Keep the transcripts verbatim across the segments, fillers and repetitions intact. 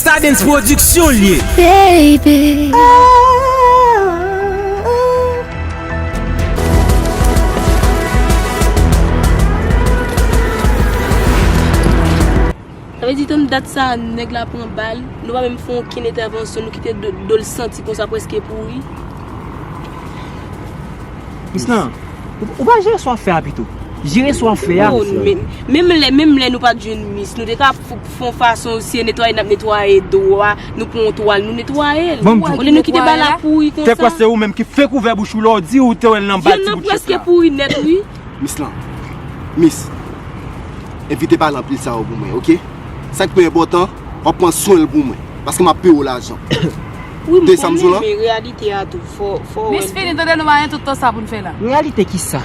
Sa Dance Production l ye. Baby. Sa vle di, tann dat sa, nèg la pran bal, nou pa menm fè okenn entèvansyon, nou kite do, do l santi konsa, prèske pouri. Mislan, ou, ou pa jere sa w ap fè a pito? Jere sa w ap fè a. Non, men, menm lè, menm lè nou pa t jwenn mis, nou te ka f-, fè yon fason si e netwaye n ap netwaye do a, nou pran yon twal, nou netwaye l. Olye nou kite bal la pouri konsa. Te kwè se ou menm ki fenk ouvè bouch ou la, w di ou te wè l nan bal ti bout chèf la. Viann nan prèske pouri nèt, wi. Mis lan. Mis. Evite pale anpil sa yo pou mwen, oke? Sa k pi enpòtan, w ap pran swen l pou mwen. Paske m ap peye w lajan. Wi, m konnen, men reyalite a tou, fò, fò w wè l tou. Mis fini, tande nou pa gen tout tan sa pou n fè la. Reyalite ki sa?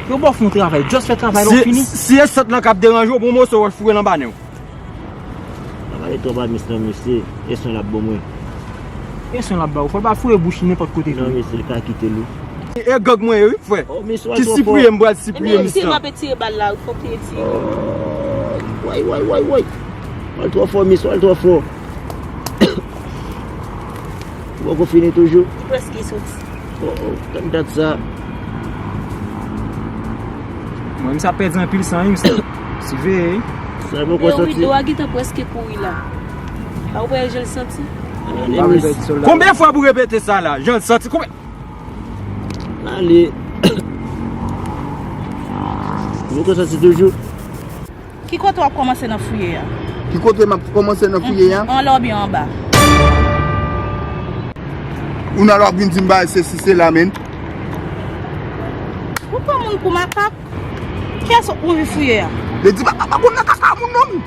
Yo ba w fè yon travay, just fè travay la, w fini. Si e sant lan k ap deranje w, pran yon moso wòch foure l anba nen w. Pa pale twòp a mis lan, mesye. E swen l ap ban mwen. E swen l ap ba w. Fò l pa foure bouch li nenpòt kote tou. Non, mesye, l ka kite l, wi. E gang mwen ye, wi, frè. Oh, misye, w al twò fò. Ki sipriye m pral sipriye misye. Ebyen, misye m ap etire bal la, wi, fòk te etire. Oh, way, way, way, way. W al twò fò, misye, w al twò fò. Ou poko fini toujou? Li prèske soti. Oh, oh, tann dat sa. Mwen, misye ap pèdi anpil san, wi, misye. Siveye, wi. Sa poko soti. Rido a gentan prèske pouri la. A, ou wè jan l santi? Konbyen fwa pou repete sa la? Jan l santi, konbyen? Ale. Ou poko soti toujou? Ki kote w ap kòmanse nan fouye a? Ki kote m ap kòmanse nan fouye a? Anlè oubyen anba? Ou nan lè w ap vin di m bagay se si se la, menn. Ou pran moun pou makak? Kiyès ou anvi fouye a? Lady Papa pa konn nan kaka moun non.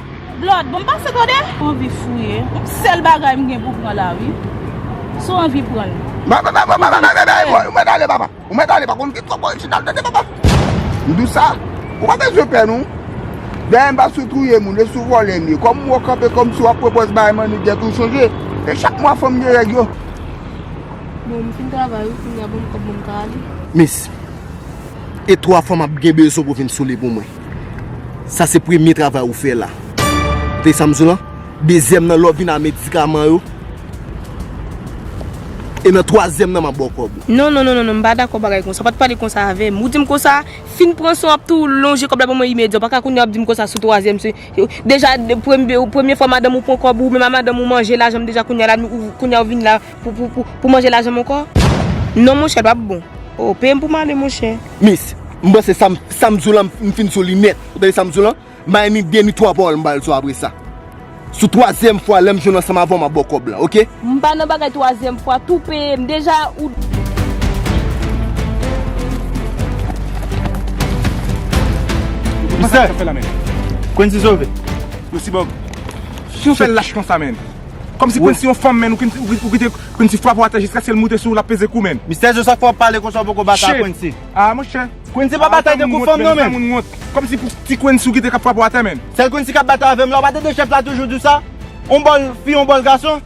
Blood, bon, m pase tande. Anvi fouye. Yon sèl bagay m gen pou pran la, wi. Si w anvi pran l. Ba, ba, ba, ou mèt ale, papa. Ou mèt ale, pa konn ki twòp orijinal, tande papa. M di w sa, ou pa bezwen pè non. Dayè m pa sou touye moun, e sou vòlè m ye. Kòm m wè w kanpe kòmsi w ap pran pòz bay mannigat ou chonje. E chak mwa fò m gen règ yo. Bon, m fin travay wi, kounye a ban m kòb mwen m ka ale. Miss, e twa fwa m ap gen bezwen pou vin sou li pou mwen. Sa se premye travay ou fè la. Tande sa m di w lan? Dezyèm nan lè w vin a medikaman yo. E nan twazyèm nan m ap ba w kòb ou. Non, non, non, non, non, m pa dakò bagay konsa. Ou pa t pale konsa avè m. Ou di m konsa, fin pran san w ap tou lonje kòb la ban mwen imedya. Ou pa ka kounye a w ap di m konsa sou twazyèm. Se, deja, de, premye, premye fwa madanm ou pran kòb ou, menm a madanm ou manje lajan m deja kounye a la, ou, kounye a w vin la pou, pou, pou, pou manje lajan m ankò. Non, monchè, l p ap bon. O, peye m pou m ale, monchè. Miss, m panse sa m, sa m di w lan, m fin sou li nèt. Ou tande sa m di w lan? M pa ni de ni twa pawòl m ba l sou apre sa. Sou twazyèm fwa, lè m jwenn ansanm avè w, m ap ba w kòb lan, oke? M pa nan bagay twazyèm fwa, tou peye m deja ou. Mistè, Quincy sove. Yo Sibòg, si w fè l lach konsa, menn. Kòmsi Quincy yon fanm, menn, ou kite, ou kite Quincy frape w atè jiskaske l moute sou ou, l ap peze kou, menn. Mistè Joseph, fò w pale konsa, w poko batay ak Quincy. Ah, monchè. Quincy pa batay tankou fanm non, menn. Kòmsi pou ti Quincy ou kite k ap frape w atè, menn. Sèl Quincy k ap batay avè m la, ou pa tande chèf la toujou di w sa? On bòl fi, on bòl gason.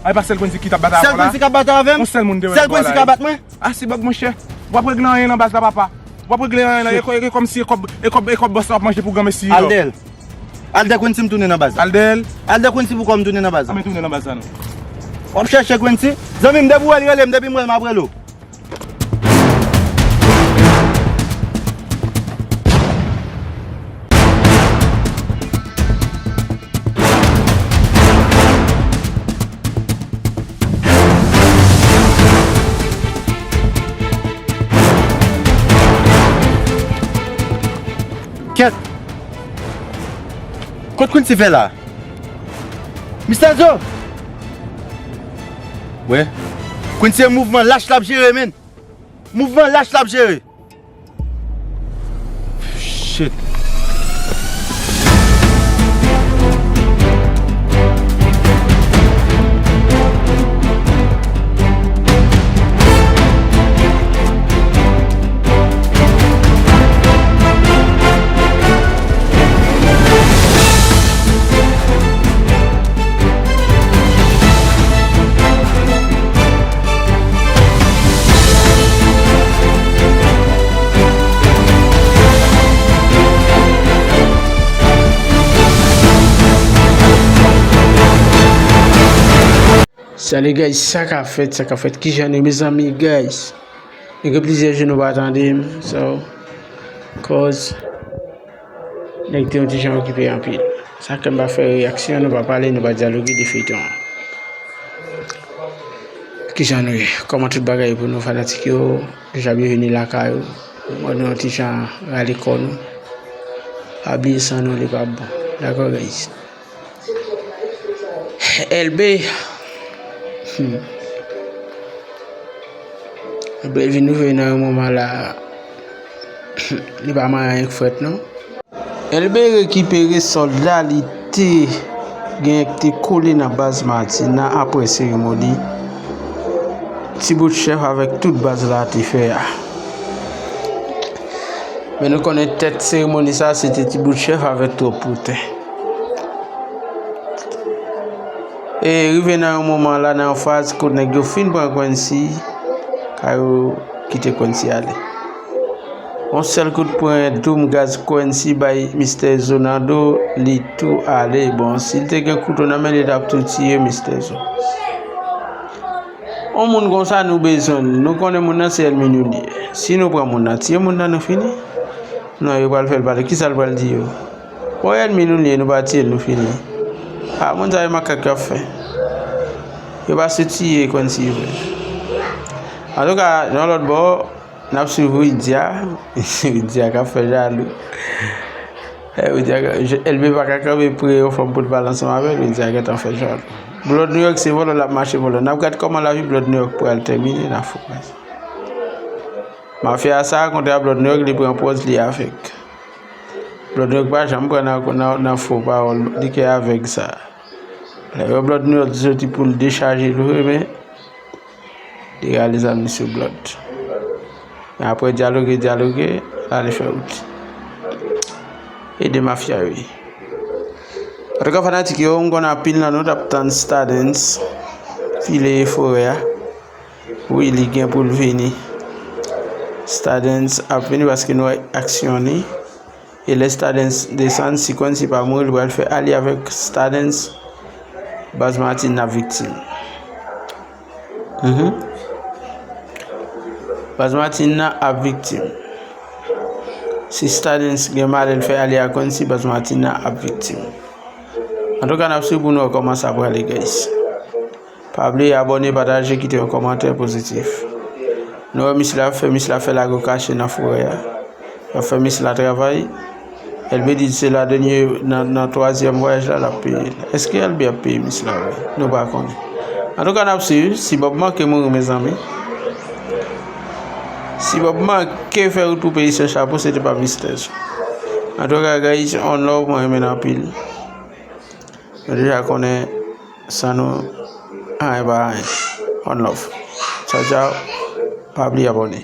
A, e pa sèl Quincy ki t ap batay avè w la? Sèl Quincy k ap batay avè m? On sèl moun te wè. Sèl Quincy k ap bat mwen? Ah, Sibòg, monchè. W ap regle anyen nan baz la, papa. W ap regle anyen nan, e kò-, e kòmsi e kòb, e kòb, e kòb bòs la w ap manje pou granmesi yo. Aldel. Aldel Quincy, m tounen nan baz la. Aldel. Aldel Quincy pou kò m tounen nan baz la. Anben tounen nan baz la non. W ap chèche Quincy? Zanmi m, depi w wè l rele m, depi m wè l, m ap rele w. Kèt! Kot Quincy fè la? Mistè Zo! Wè. Quincy se mouvman lach l ap jere, menn. Mouvman lach l ap jere. Shit. Salut guys, sa k ap fèt, sa k ap fèt, kijan nou ye mezanmi guys? Nou gen plizyè jou nou pa tande m, so, cause nèg te yon ti jan okipe anpil. Sa k fè m pa fè reyaksyon, nou pa pale, nou pa dyaloge de feyton an. Kijan nou ye? Kòman tout bagay pou nou fanatik yo? Deja byenveni lakay ou. Mwen nou yon ti jan rale kò nou. Pa bliye san nou li pa bon. Dakò guys? L B. Hmm. L B vin rive nan yon moman la. Li pa manyen anyen k frèt non. L B rekipere sòlda li te genyen k te kole nan baz Matin nan apre seremoni ti bout chèf avèk tout baz la te fè a. Men nou konnen tèt seremoni sa se te ti bout chèf avèk twòp poten. E rive nan yon moman la, nan yon faz kote nèg yo fin pran Quincy, ka yo kite Quincy ale. Yon sèl kout pwen doum gaz Quincy bay Mistè Zo nan do, li tou ale. Bon, si l te gen kouto nan men li, l t ap tou tiye Mistè Zo. Yon moun konsa nou bezwen l. Nou konnen moun nan se ènmi nou li ye. Si nou pran moun nan, tiye moun nan, nou fini. Non, yo pral fè l pale. Kisa l pral di yo? Bon, ènmi nou li ye, nou pa tiye l, nou fini. A, moun sa yo makak y ap fè. Yo pa sou tiye Quincy vre. Antouka, yon lòt bò, n ap swiv Widia. Widia k ap fè jalou. Eh, Widia, L B pa ka kanpe pre yon fanm pou l pale ansanm avè l, Widia gentan fè jalou. Blood New York se vòlò l ap mache vòlò. N ap gad kòman lavi Blood New York pral tèmine nan fou. Mafya sa kontre a Blood New York, li pran pòz li avèg. Blood New York pa janm pran nan, nan, nan fo pawòl, li ke avèg sa. Lè yo Blood New York soti pou l dechaje l vre, men li rale zam li sou Blood. Men apre dyaloge, dyaloge, l ale fè wout. E de mafya yo ye. Antouka fanatik yo, m konnen anpil nan nou t ap tann Stardens file forè a. Wi, li gen pou l vini. Stardens ap vini paske nou wè aksyon li. E lè Stardens desann, si Quincy pa mouri, li pral fè alye avèk Stardens. Baz Matin nan viktim. Mhm. Baz Matin nan ap viktim. Si Stardens gen malè l fè alye a Quincy, Baz Matin nan ap viktim. Antouka, n ap swiv pou nou wè kòman sa prale, guys. Pa bliye abòne, pataje, kite yon kòmantè pozitif. Nou wè misye la fè, misye la fè lago kache nan forè a. Y ap fè misye la travay. L B di se la dènye nan, nan twazyèm vwayaj la, l ap peye l. Èske L B ap peye misye la vre? Nou pa konnen. Antouka, n ap swiv. Si Bob manke mouri, mezanmi. Si Bob manke fè wout pou peyi san chapo, se te pa mistè. Antouka, guys, on love, mwen renmen n anpil. Nou deja konnen san nou, anyen pa anyen. On love. Tchaw, tchaw. Pa bliye abòne.